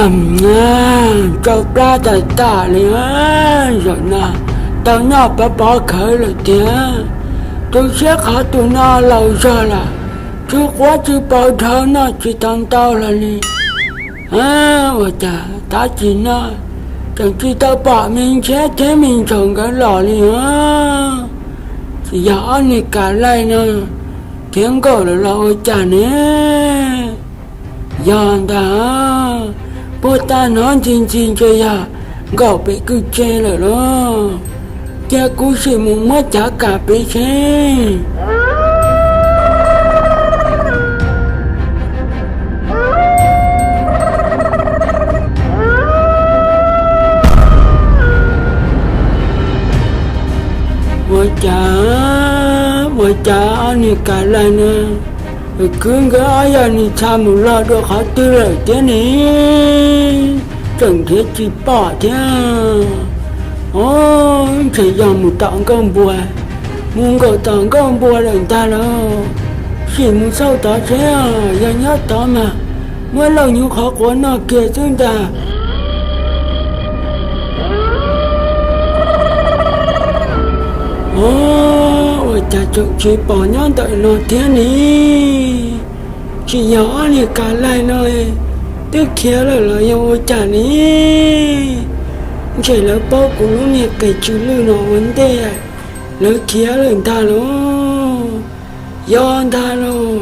Tsau plab tas tas li, zaum no tau noj pov pov khawv lawm tiag. Tu siab qhov tus no laus zog lawm, tsw quav tsw paus dhau noj tsis tau ntau hlo li. Ua cas tab sis no tseem tsis tau pom me ntshiab thiab me ntsaum nkawd los li os. Tsis yog ob niag kav laij no khiav nkaum lawm los ua cas ne? Yog ntag, puag ta hnov ntxi ntxi ntshe yog nkaum pem kwj tse lawm lauj. Cia kuv sim mus muab cav kam pem seb. Ua cas, ua cas ob niag kav laij no, kwv nkawd ob yog nws txha mus log dua qhov twg lawm thiab ne? Tseem nrhiav tsis pom thiab. Os, ntshe yog mus tom nkauj npua, mus nkaum tom nkauj npua lawm ntag lauj. Sim mus xauj tod seb, yog nyob tod mas muab lauj nyuv qhov quav noj kiag xwb ntag. Os, ua cas tseem tsis pom nyob ntawm no thiab ne? Tsis yog ob niag kav laij no twb khiav lawm los yog ua cas ne? Ntshe lawv paub kuv lub niag qe tsw lwj no ua ntej, lawv khiav lawm ntag lauj. Yog ntag lauj,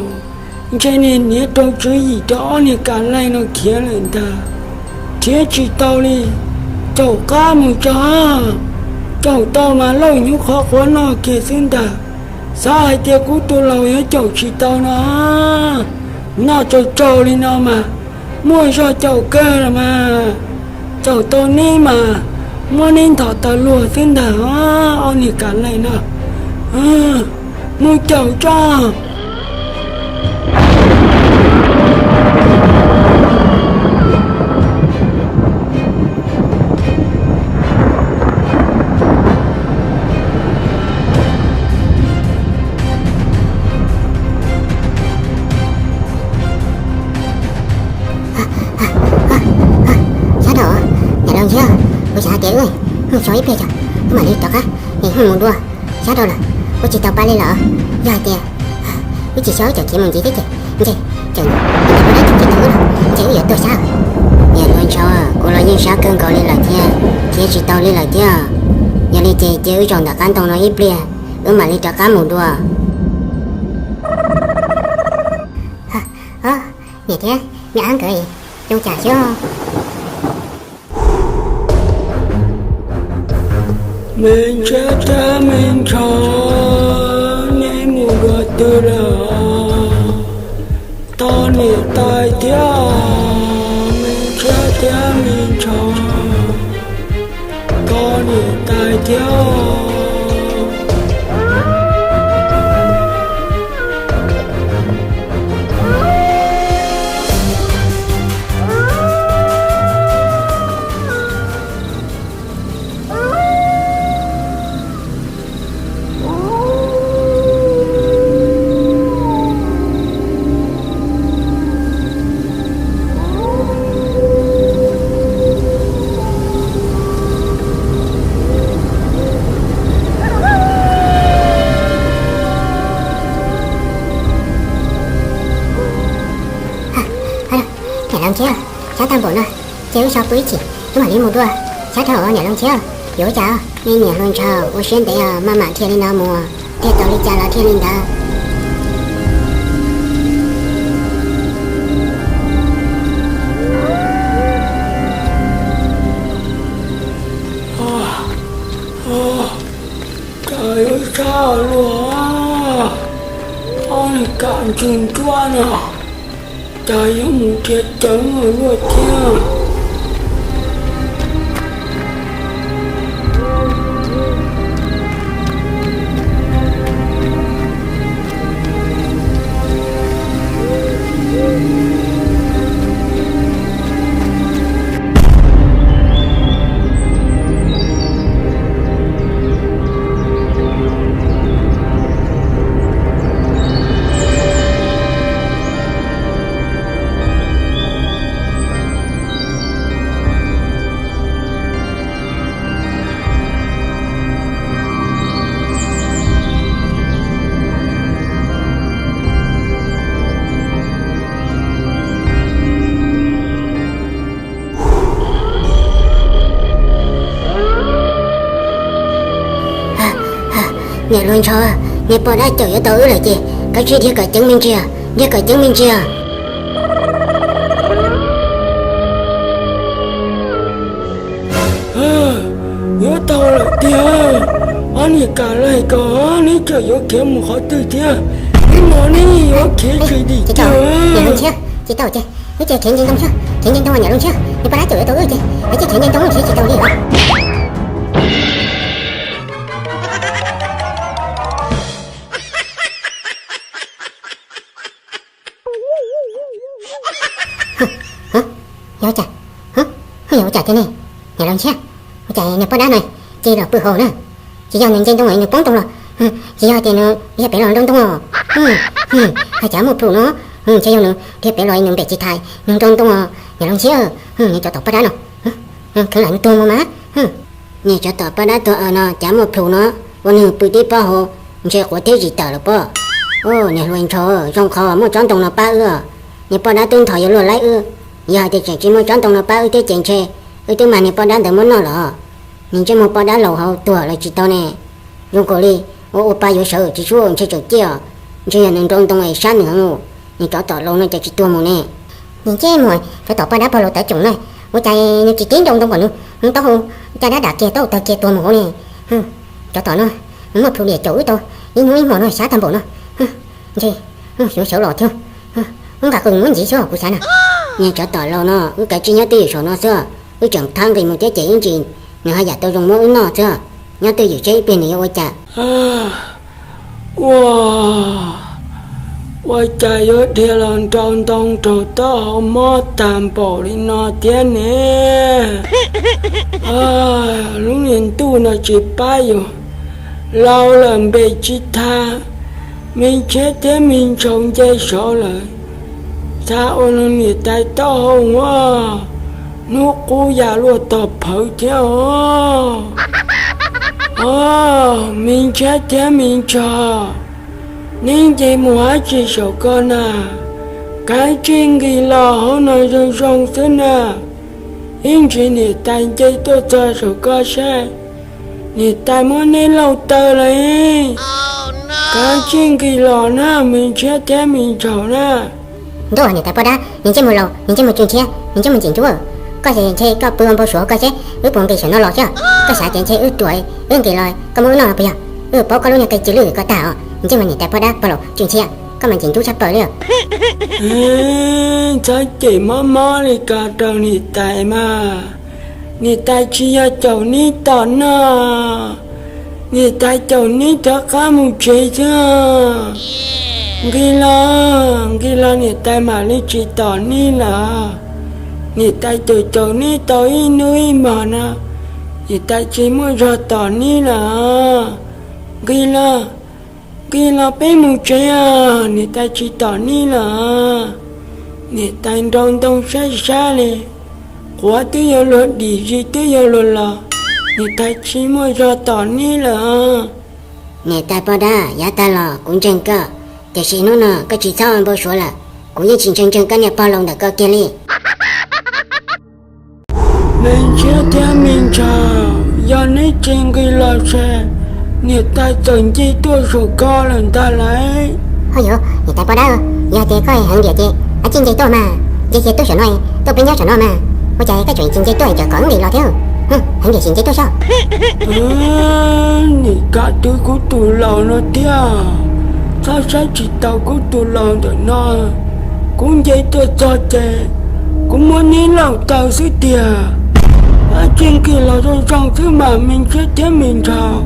ntshe niag niam rau tswv yim rau ob niag kav laij no khiav lawm ntag. Nrhiav tsis tau li, caum qab mus tso. Caum tau mas lauj nyuv qhov quav noj kiag xwb ntag. Xav hais tias kuv tus laus yuav caum tsis tau no, noj tsau tsau li no mas muaj zog caum kawg los mas. Caum tau neb mas muab neb nthos taw luag xwb ntag. Ob niag kav laij no, mus caum tso. Xyov rau, niam laus ntshiab, kuv xav hais tias wb mus xyov ib pliag tso, wb mam li rov qab mus dua. Xyov rau lawm, wb tsis tau pab li lawm. Yog hais tias wb tsis xyov, wb tseem khiav mus ntxiv thiab ces ntshe tseem tsis tau wb los ntshe wb yuav tuag xyab. Niam hluas nraug, kuv los yeej xyov kawg nkaus li lawm thiab, khiav tsis tau li lawm thiab. Yog li ces cia wb zaum ntawm qab ntoo no ib pliag, wb mam li rov qab mus dua. Niam thiab niam ab nkawd zoo cas xwb? Me ntxhais thiab me ntxhais, neb mus dua twg lawm? Tos niam tais thiab, me ntxhais thiab me ntxhais, tos niam tais thiab. Niam laus ntshiab, xyov tag npaum no, ces wb so pw ib chim, wb mam li mus dua. Xyov rau niam laus ntshiab, yuav ua cas? Me niam hluas nraug, ua siab ntev os, maj mam dhia li no mus, dhia tau li cas los dhia li ntawd. Cas yuav sab luaj, ob niag kam ntswg ntsuab no, cas yuav mus dhia ceev luaj thiab. Niam hluas ntshav, niag poj dab caum yuav tau wb lawm ces kav tsij dhia kom ceev me ntsis, dhia kom ceev me ntsis. Yuav tau lawm tiag, ob niag kam laig ko, neb tseem yuav khiav mus qhov twg thiab? Ib no neb yuav khiav tsis dim tiag. Tsis tau ces, wb ces khiav nce ntoo xwb, khiav nce ntoo, niam hluas ntshav, niag poj dab caum yuav tau wb ces, wb ces khiav nce ntoo khiav tsis tau li os. Yog ua cas, yog ua cas tiag ne, niam hluas ntshav? Ua cas niag poj dab no cia los pw hauv na? Tsis yog nws nce ntoo nws poob ntoo los, tsis yog tias nws dhia pem los nroo ntoo os. Hais cas muaj plhus no, ntshe yog nws dhia pem los nws npem tsis thaiv nws nroo ntoo os, niam hluas ntshav. Niag tsov tom poj dab no, kheev lam nws tuag mus mas. Niag tsov tom poj dab tuag no cas muaj plhus no, ua nws pw tib pob hauv, ntshe quav thiab zis tawm lawm pob. Niag hluas ntshav, zoo qhov muaj tsob ntoo no pab wb os. Niag poj dab twb ntho yuav luag laib wb, yog hais tias tseem tsis muaj tsob ntoo no pab wb thiab ces ntshe wb twb mag niag poj dab ntawd muab noj los. Niag ntsej muag poj dab laus hauv tuag los tsis tau ne. Zoo nkaus li ua ua pa yuav sawv tsis tshua ntshe tsaus ciaj os. Ntshe yog nws nroo ntoo es sab nws heev, niag tsov tom laus no cas tsis tuag mus ne. Niag ntsej muag tsov tom poj dab pog laus tawv tsoom na, ua cas nws tsis kib nroo ntoo kom nws taub hau caj dab dam kiag taub hau tawg kiag tuag mus hauv ne. Tsov tom no, nws muaj plhus diam caum wb tau ib hnub ib hmos no xyov tag npaum no. Ntshe xyov sawv los thiab, muab nqa qws muab ntxiv xwb kuv xav na. Niag tsov tom laus no, wb kav tsij nyob twj ywm saum no xwb, wb tseem thab nqis mus thiab ces ib ntsis nws haj yam tau zoo muab wb noj xwb. Nyob twj ywm seb ib pliag nws yuav ua cas. Ua, ua cas yuav dhia los nroo ntoo raug taub hau mob tag npaum li no thiab ne? Lub niag ntuj no tsis pab yus, laus lawm npem tsis thaiv, me ntshiab thiab me ntshaus nce saud lawm, xav ua niam tais taub hau ua, hnub qub ya luaj tog phawv thiab os. Os, me ntshiab thiab me ntshaus, neb nce mus dab tsi saum ko na? Kav tsij nqis los hauv no zoo zoo xwb na. Ib ntsis niam tais nce tuaj txog saum ko saib, niam tais muab neb lauj taw lawm. Kav tsij nqis los na, me ntshiab thiab me ntshaus na. Ntuj, niam tais poj dab, niag ntsej muag laus, niag ntsej muag tsw ntshiab, niag ntsej muag ntxim ntsuab, koj ces ntshe koj pw ua npau suav koj seb wb puas nqis saum no los thiab. Koj xav tias ntshe wb ruam, wb nqis los koj muab wb noj no puas yog? Wb paub koj lub niag qe tsw lwj koj tag os, niag ntsej muag niam tais poj dab pog laus tsw ntshiab, koj mas ntxim ntsuab tshaj plaws li. Txhob cem mob mob li ko rau niam tais mas. Niam tais tsis yog caum neb tom no, niam tais caum neb rov qab mus tsev xwb. Nqis los, nqis los niam tais mam li tsis tom neb lawm. Niam tais caum caum neb tau ib hnub ib hmos no, niam tais tsis muaj zog tom neb lawm. Nqis los, nqis los peb mus tsev, niam tais tsis tom neb lawm. Niam tais nroo ntoo sab sab li, quav twb yuav luag dim zis twb yuav luag los, niam tais tsis muaj zog tom neb lawm. Niam tais poj dab, yav tag los kuv ntseeg koj, tiam sis hnub no koj tsis txhob ua npau suav lawm, kuv yeej tsis ntseeg ntseeg koj niag pog laus ntawm koj kiag li. Me ntshiab thiab me ntshaus, yog neb tsis nqis los ces niam tais txawm nce tuaj saum ko lawm ntag lauj. Ho yog niam tais poj dab, yog tias koj heev diam ces kav tsij nce tuaj mas, nce kiag tuaj saum no, tuaj peb nyob saum no mas. Ua cas koj tseem tsis nce tuaj es tseem kom wb nqis los thiab? Heev diam sim nce tuaj soj. Niam tais twv kuv tus laus no thiab, txhob saib tsis taus kuv tus laus ntawm no. Kuv nce tuaj txog ces kuv muab neb lauj taw xwb tiag. Kav tsij nqis los zoo zoo xwb mas me ntshiab thiab me ntshaus.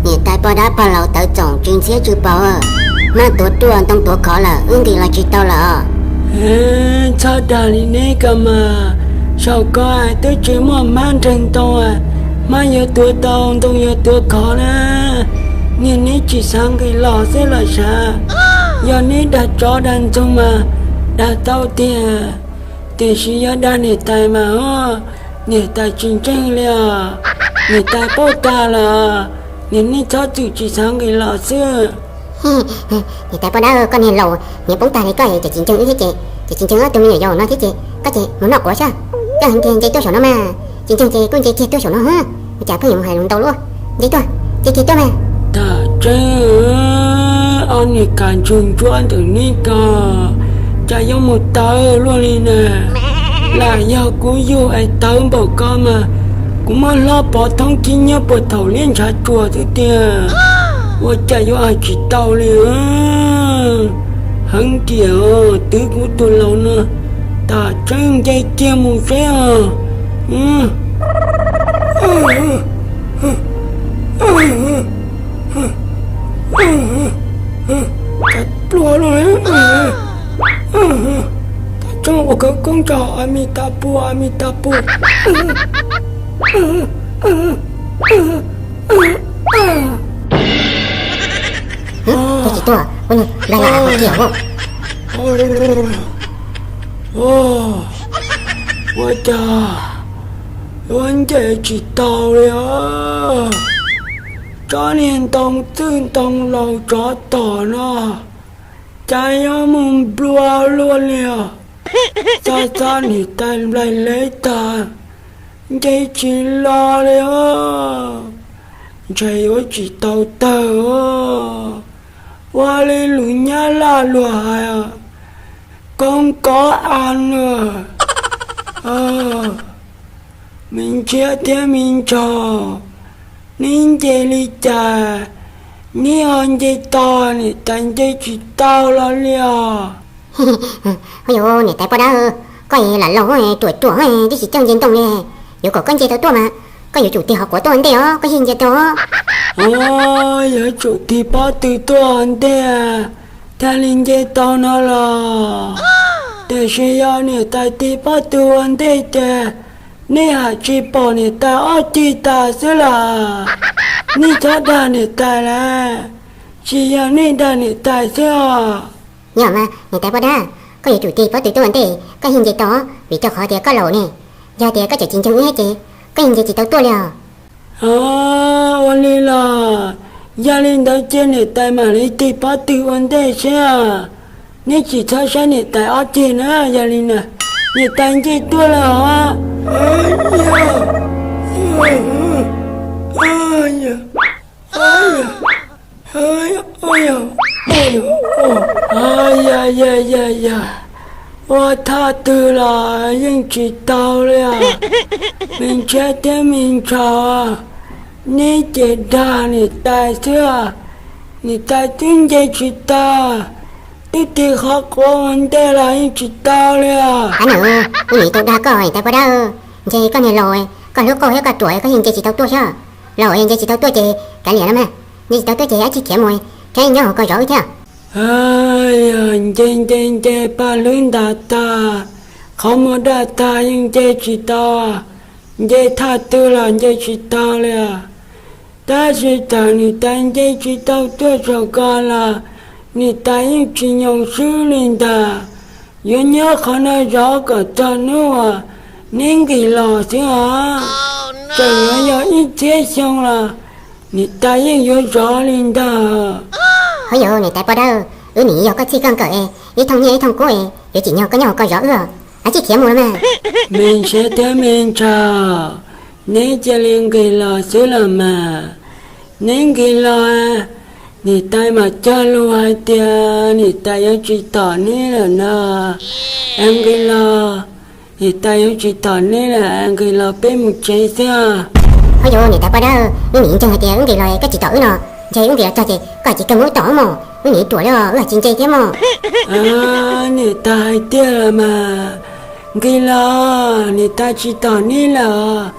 Niam tais poj dab pog laus tawv txoom tsw ntxhiab tsw paug, hmab tuav ruaj ntoo tuav khov lawm wb nqis los tsis tau lawm os. Txhob dag li neb ko mas, saum ko twb tsis muaj hmab nreeg ntoo, hmab yuav tuav tau ntoo yuav tuav khov na. Niag neb tsis xav nqis los xwb los sav. Yog neb dag tsov dag ntxoog mas dag tau tiag, tiam sis yog dag niam tais mas os, niam tais tsis ntseeg li os. Niam tais paub tag lawm, niag neb txhob txwm tsis xav nqis los xwb. Niam tais poj dab, koj niag laus niag poob tag li koj ces tsis ntseeg wb thiab ces, ces tsis ntseeg ob tug me nyuam yaus no thiab ces koj ces mus noj quav soj. Koj heev tiag, nce tuaj saum no mas, tsis ntseeg ces kuj nce kiag tuaj saum no. Ua cas pheej yuav mus hais lus ntau luaj? Nce tuaj, nce kiag tuaj mas. Tag, Tseeb, ob niag kas ntsuag ntsuab ntawm neb ko, cas yuav mus tawv luaj li na. Lam yog kuv yug es tawv npaum ko mas, kuv muab hlob pov thoob khib nyiab puag thaum liab ntshav tsuas xwb tiag. Ua cas yuav hais tsis tau li. Heev tiag, twv kuv tus laus no, tam tseeb nce kiag mus seb os. Pluag lawm. Tam tseeb ua khawv koob tso, a mi ta pua, a mi ta pua. Twb tsis tuaj, ua li npaj lam hais tiag. Ua cas yuav nce tsis tau li os. Tsob niag ntoo txwj ntoo laus tsov tom no, cas yuav mus nplua luaj li os. Xav xav niam tais nplaig lev tag, nce tsis los li os. Ntshe yuav tsis tau tawg os. Ua li lus Nyab Laj luag hais, koob kov a na. Me ntxhiab thiab me ntsaug, neb nce li cas, neb ho nce tau, niam tais nce tsis tau los li os. Ua li niam tais poj dab, koj lam laus ruam ruam twb tsis coj nce ntoo li, yuav kom koj nce tau tuaj mas koj yuav tsum tig qhov quav tuaj ua ntej os koj thiaj nce tau. Yuav tsum tig pob tw tuaj ua ntej thiaj li nce tau no los? Tiam sis yog niam tais tig pob tw ua ntej ces nej ham tsis pom niam tais ob ceg tas xwb los? Nej txhob dag niam tais lawm, tsis yog nej dag niam tais xwb os. Yog mas niam tais poj dab, koj yuav tsum tig pob tw tuaj ua ntej koj thiaj nce tau, vim rau qhov tias koj laus ne. Yog tias koj tseem tsis ntseeg wb thiab ces koj yeej nce tsis tau tuaj li os. Ua li los, yog li ntawd ces niam tais mam li tig pob tw ua ntej seb. Neb tsis txhob saib niam tais ob ceg na, yog li na, niam tais nce tuaj lawm os. Yog, yog, yog, ua thaj twg los yeej tsis tau li os. Me ntxhiab thiab me ntsaug, neb ces dag niam tais xwb, niam tais twb nce tsis tau, twb tig qhov quav ua ntej los yeej tsis tau li os. Ab, wb nim tau dag koj niam tais poj dab, ntshe koj niag laus, koj hlub qauj thiab koj ruam koj yeej nce tsis tau tuaj thiab. Laus nce tsis tau tuaj ces kav liam no mas, nce tsis tau tuaj ces ab tsi khiav mus, thiab nyob hauv ko zov wb thiab. Nce nce nce paj hlwb ntas tag, qhov muag daj tag yeej nce tsis tau, nce thaj twg los nce tsis tau li. Tab sis txawm niam tais nce tsis tau tuaj txog ko los niam tais yeej tsis nyoo swb li ntag. Yuav nyob qhov no zov kom txog hnub uas neb nqis los xwb os. Txawm yuav yog ib txhiab xyoo los niam tais yeej yuav zov li ntag. Hov yog niam tais poj dab, wb nim yog koj txij koj nkawm es ib thooj nyiaj ib thooj kub es yuav tsim nyog koj nyob hauv ko zov wb os. Ab tsi khiav mus los mas. Me ntxhiab thiab me ntsaug, neb cia li nqis los xwb los mas. Neb nqis los, niam tais mam cog lus hais tias niam tais yuav tsis tom neb lawm no. Es nqis los, niam tais yuav tsis tom neb lawm, nqis los peb mus tsev xwb. Hov yog niam tais poj dab, wb nim ntseeg hais tias wb nqis los koj tsis tom wb no, ntshe wb nqis los txog ces koj tsis kawg mus wb tom mog, wb nim ruam li os, wb tsis nce thiab mog. Niam tais hais tiag los mas, nqis los niam tais tsis tom neb lawm.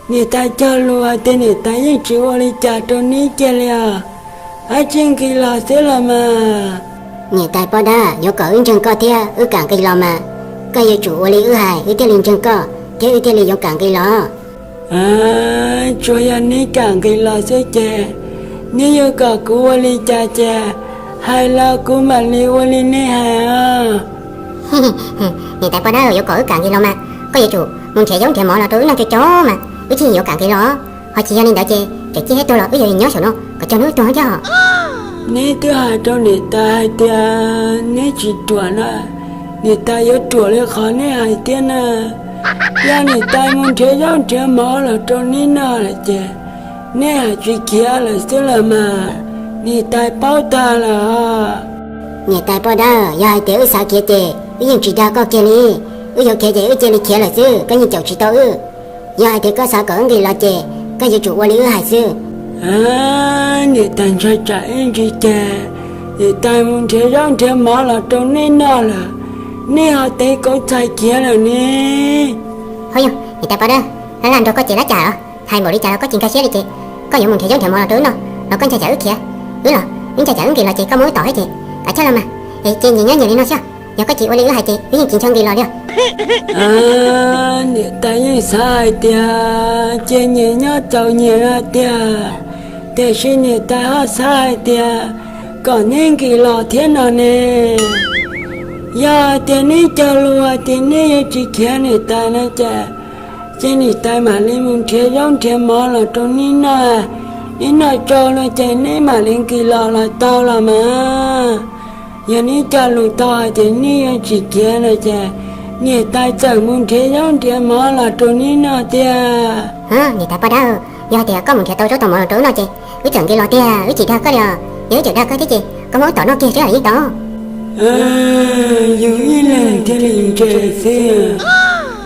Niam tais cog lus hais tias niam tais yeej tsis ua li cas rau neb kiag li os. Ab tsi nqis los xwb los mas. Niam tais poj dab, yuav kom wb ntseeg koj thiab wb kam nqis los mas. Koj yuav tsum ua li wb hais wb thiaj li ntseeg koj thiab wb thiaj li yuav kam nqis los. Tsuas yog neb kam nqis los xwb ces neb yuav kom kuv ua li cas ces hais los kuv mam li ua li neb hais os. Niam tais poj dab, yuav kom wb kam nqis los mas koj yuav tsum mus nrhiav zaub nrhiav mov los rau wb noj cov cov mas wb thiaj yuav kam nqis los. Ho tsis yog li ntawd ces tseem ciaj thiab tuag los wb yuav nyob saum no kom txog hnub tuag thiab os. Neb twb hais rau niam tais hais tias neb tsis ruam na, niam tais yuav ruam li qhov neb hais thiab na. Yog niam tais mus nrhiav zaub nrhiav mov los rau neb noj lawm ces neb hais tsis khiav lawm xwb los mas. Niam tais paub tag lawm. Niam tais poj dawb, yog hais tias wb xav khiav ces wb yeej tsis dag koj kiag li. Wb yuav khiav ces wb cia li khiav lawm xwb, koj yeej caum tsis tau wb. Yog hais tias koj xav kom wb nqis los ces koj yuav tsum ua li wb hais xwb. Niam tais ntshai tsam ib ntsis ces niam tais mus nrhiav zaub nrhiav mov los rau neb noj lawm, neb ho tev kauv txhais khiav lawm ne. Ho yog niam tais poj dawb, laj laj nrog koj ces dab cas los? Hais npaum li cas los koj tsis nkag siab li ces koj yuav mus nrhiav zaub nrhiav mov los rau wb noj los koj ntshai tsam wb khiav. Wb los wb ntshai tsam wb nqis los ces koj muab wb tom thiab ces kav chawj los mas. Es cia nyias nyob nyias li no xwb, yog koj tsis ua li wb hais ces wb yeej tsis ntshaw nqis los li. Niam tais yeej xav hais tias cia nyias nyob txaus nyias no tiag, tiam sis niam tais ho xav hais tias kom neb nqis los thiab no ne. Yog hais tias neb cog lus hais tias neb yuav tsis khiav niam tais no ces, ces niam tais mam li mus nrhiav zaub nrhiav mov los rau neb noj. Neb noj tsau no ces neb mam li nqis los los tau los mas. Yog neb cog lus tau hais tias neb yuav tsis khiav no ces niam tais txawm mus nrhiav zaub nrhiav mov los rau neb noj tiag. Niam tais poj dawb, yog hais tias koj mus nrhiav tau zaub tau mov los rau wb noj ces wb txawm nqis los tiag, wb tsis dag koj li os. Yog wb tseem dag koj thiab ces koj muab wb tom noj kiag thiab yeej tau. Yus ib leeg thiaj li ntse xwb.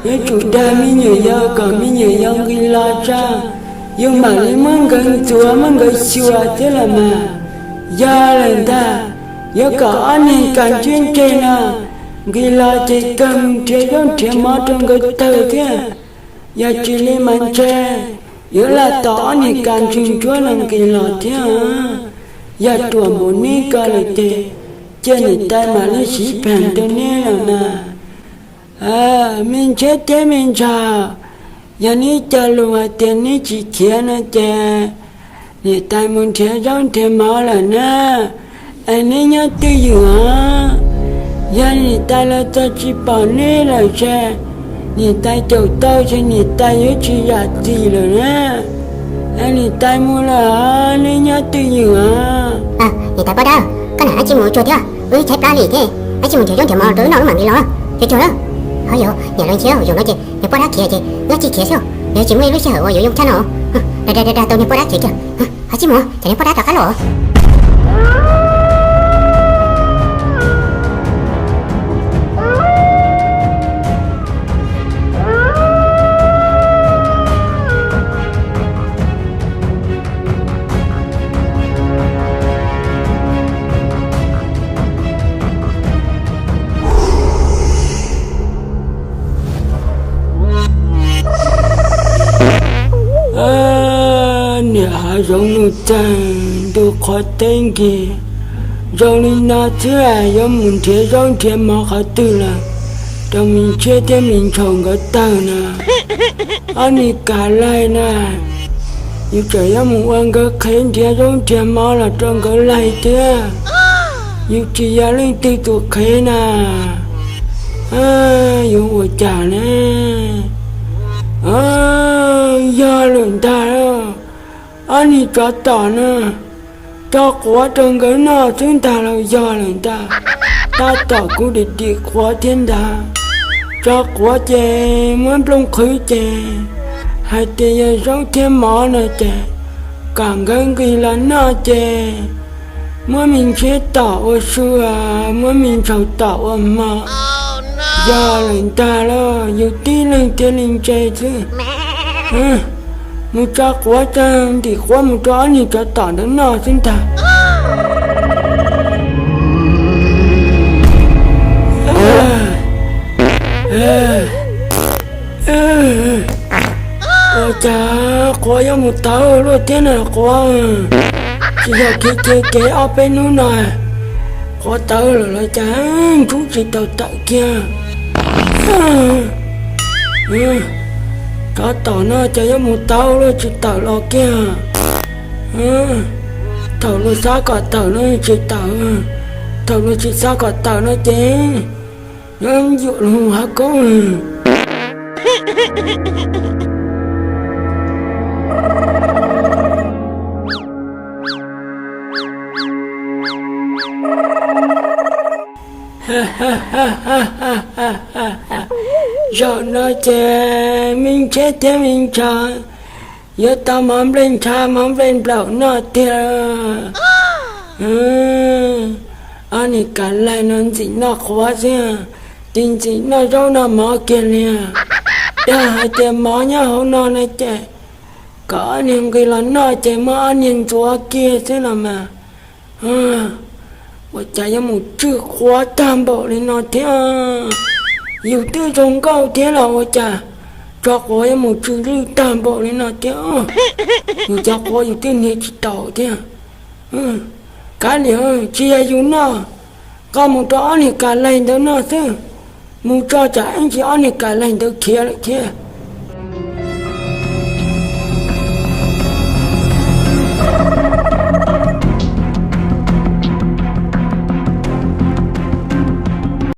Yuav tsum dag me nyuam yaus kom me nyuam yaus nqis los tso, yus mam li muab nkawd ntxuav muab nkawd xyuas thiab los mas. Yog lawm ntag, yuav kom ob niag kas ntsej ntseg no nqis los ces kawg mus nrhiav zaub nrhiav mov rau nkawd tawg thiab. Yog tsis li mas ntshe yuav laj tom ob niag kas ntswg ntsuab no nqis los thiab. Yog ruam npaum neb ko lawm ces cia niam tais mam li siv pheem rau neb los mas. Me ntxhais thiab me ntxhais, yog neb cog lus hais tias neb tsis khiav no ces niam tais mus nrhiav zaub nrhiav mov lawm na. Es neb nyob twj ywm os. Yog niam tais los txog tsis pom neb lawm ces niam tais caum tau ces niam tais yuav tsis zam txim lawm na. Es niam tais mus lawm os, neb nyob twj ywm os. Niam tais poj dawb, koj niam dab tsi mus ua tsuag thiab, wb tshaib plab li thiab, dab tsi mus nrhiav zaub nrhiav mov rau wb noj wb mam li los. Cog cog lawm. Ho yog niam lawv ntshiab zaum no ces niag poj dab khiav ces wb tsis khiav xwb, yog tsis muaj ib lub sij hawm uas yuav yoo tshaj no. Dag dag dag tau niag poj dab khiav kiag. Ho tsis mus, cov niag poj dab rov qab los. Niam hav zoov nug txaeg ntuj qhuav teb nkig, zoo li no xwb yuav mus nrhiav zaub nrhiav mov qhov twg lawm rau me ntxhais thiab me ntxhais nkawd tawg na. Ob niag kas laig na, yus tseem yuav mus ua nkawd qhev nrhiav zaub nrhiav mov los rau nkawd laig thiab. Yus tsis yog leej twg tus qhev na. Yuav ua cas ne? Yog lawm ntag, ob niag tsov tom na, tso quav rau nkawd noj xwb ntag los yog lawm ntag. Tab tom kuv dim dim quav thiab ntag. Tso quav ces muab nplooj qhwv ces hais tias yog zaub thiab mov no ces kom nkawd nqis los noj ces muab me ntxhais tom ua su, muab me ntxhais tom ua hmo. Yog lawm ntag lauj, yus tib leeg thiaj li ntse xwb. Mus tso quav, ntim quav mus rau ob niag tsov tom ntawd noj xwb ntag. Ua cas quav yuav mus tawv luaj thiab na quav? Tsis yog khiav cia kev ob peb hnub no quav tawv lawm los cas ntsub tsis tau tawm kiag. Tsov tom no cas yuav mus tawv luaj tsis tawm los kiag. Thaum luag xav kom tawm no tsis tawm, thaum luag tsis xav kom tawm no ces yuav yuam luag hav koob. Zaum no ces me ntxhais thiab me ntxhais yuav tau mov nplej ntshav mov nplej nplaum noj tiag. Ob niag kas laig no ntxim noj qhuav xwb, tsis ntxim noj zaub noj mov kiag li. Yog hais tias mov nyob hauv no na ces kom ob niag nqis los noj ces muab ob niag ntxuav kiag xwb los mas. Ua cas yuav mus tsw qhuav tag npaum li no thiab? Yus twb zoo nkauj thiab los ua cas tso quav yuav mus tsw lwj tag npaum li no thiab? Yus cov quav yus twb hnia tsis taus thiab. Kav liam, tsis yog yus noj, koj mus rau ob niag kas laig ntawd noj xwb. Mus tso tsam ib ntsis ob niag kas laig ntawd khiav lawm thiab.